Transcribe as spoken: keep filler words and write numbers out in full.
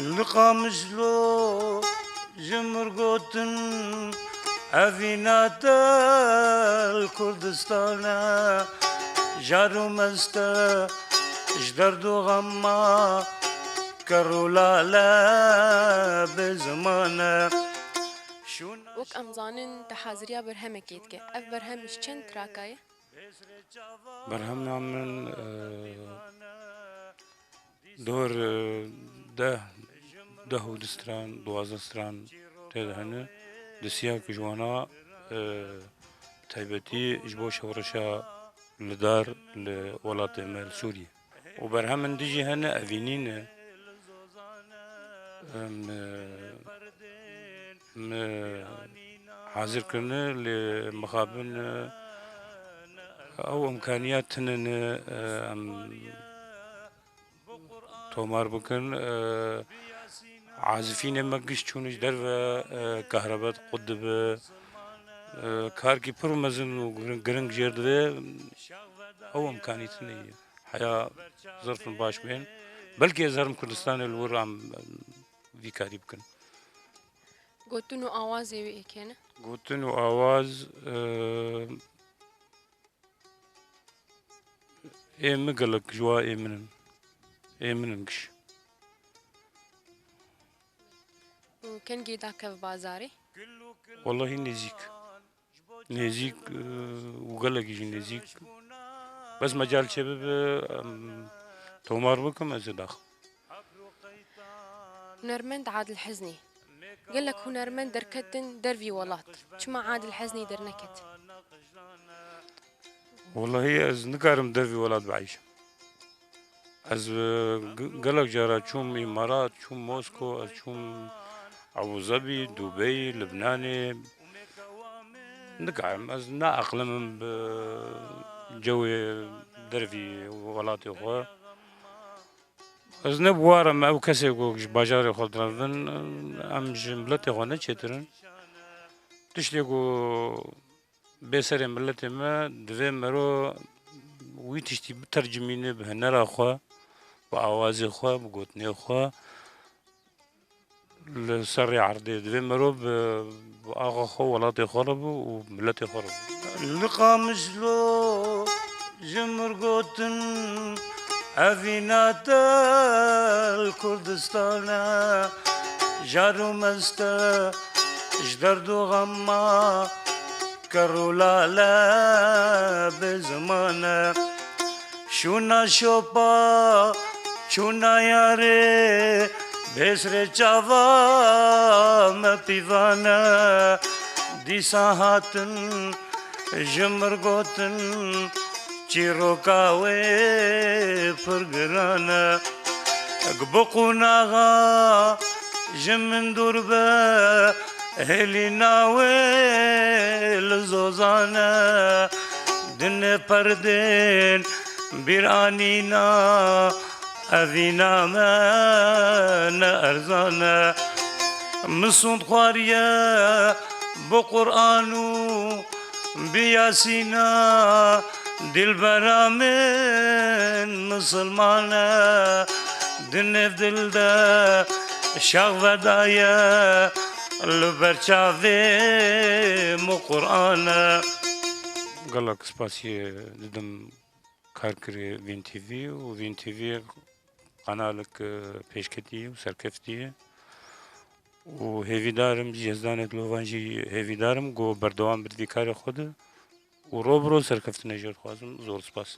Li Qamişlo ji mir gotin, evîna te li Kurdistan e, jar û mest e, ji derd û xema ker û lale bê ziman e. Şûna Wek em zanin, te haziriya berhemekê dike. Ev berhem ji çend traka ye? Berhema min, e, dor, e, deh, deh û du stran, duwazdeh stran tê de hene. Di siya ku ji wana, e, taybetî ji bo şewreşa li dar li welatê me li Sûriyê. Û berhemên din jî hene, evînî ne. Em, e, me hazir kirine, lê mixabin, e, ew imkaniya tune ne, e, em tomar bikin. E, azifînê me giş çûne ji derve, e, kahrebe qut dibe. E, karkî pir mezin û girin-, giring jêr dibe. Ew imkanî tune ye. Heya zirfin baş bên. Belkî ez herim Kurdistanê li wir em, em vî karî bikin. Gotin û awazê wê ê kê ne? Gotin û awaz, e, ê min gelek ji wa ê min in. Ê min in giş. Û kengî dakev bazarê? Wellahî nêzîk. Nêzîk, e, û gelekî jî nêzîk. Bes mecal çêbibe, em tomar bikim, ez ê daxim. Hunermend Adil Heznî. Gelek hunermend derketin dervî welat. Çima Adil Heznî derneket? Wellahî ez nikarim dervî welat bieyşim. Ez, e, g-, gelek cara çûm Îmarat, çûm Mosko, ez çûm Ebûzebî, Dubey, Libnanê. Nikarim, ez naeqlimim bi cewê dervî welatê xwe. Ez ne bi war im, ew kesê ku ji bajarê xwe direvin, em ji miletê xwe ne çêtir in. Tiştê ku bê serê miletê me, divê mero wî tiştî bitercimîne bi hunera xwe, bi awazê xwe, bi gotinê xwe. Li ser rê erdê divê mero bi, bi axa xwe, welatê xwe re bû û miletê xwe re bû. Li Qamişlo ji mir gotin, evîna te li Kurdistan e, jar û mest e, ji derd û xema ker û lale bê ziman e. Şûna şopa, çûna yarê, bêsrê çava me pîvan e. Dîsa hatin ji mir gotin, çîroka wê pir giran e. Bi qunaxa ji min dûr be, hêlîna wê li zozan e. Dinê perdên bîranîna, evîna me ne erzan e. Min sûnd xwariye bi Quran û bi Yasîna, dilbera min misilman e. Di nêv dil de şax vedaye, li ber çavê min Quran e. Gelek spasiyê didim karkirê Vîn T V û Vîn T V qanalek, e, pêşketî û serkeftî ye. Û hêvîdar im, ji Yezdanê Dilovan jî hêvîdar im ku berdewam bit vî karê xwe de û ro bi ro serkeftinê jê dixwazim. Zor spas.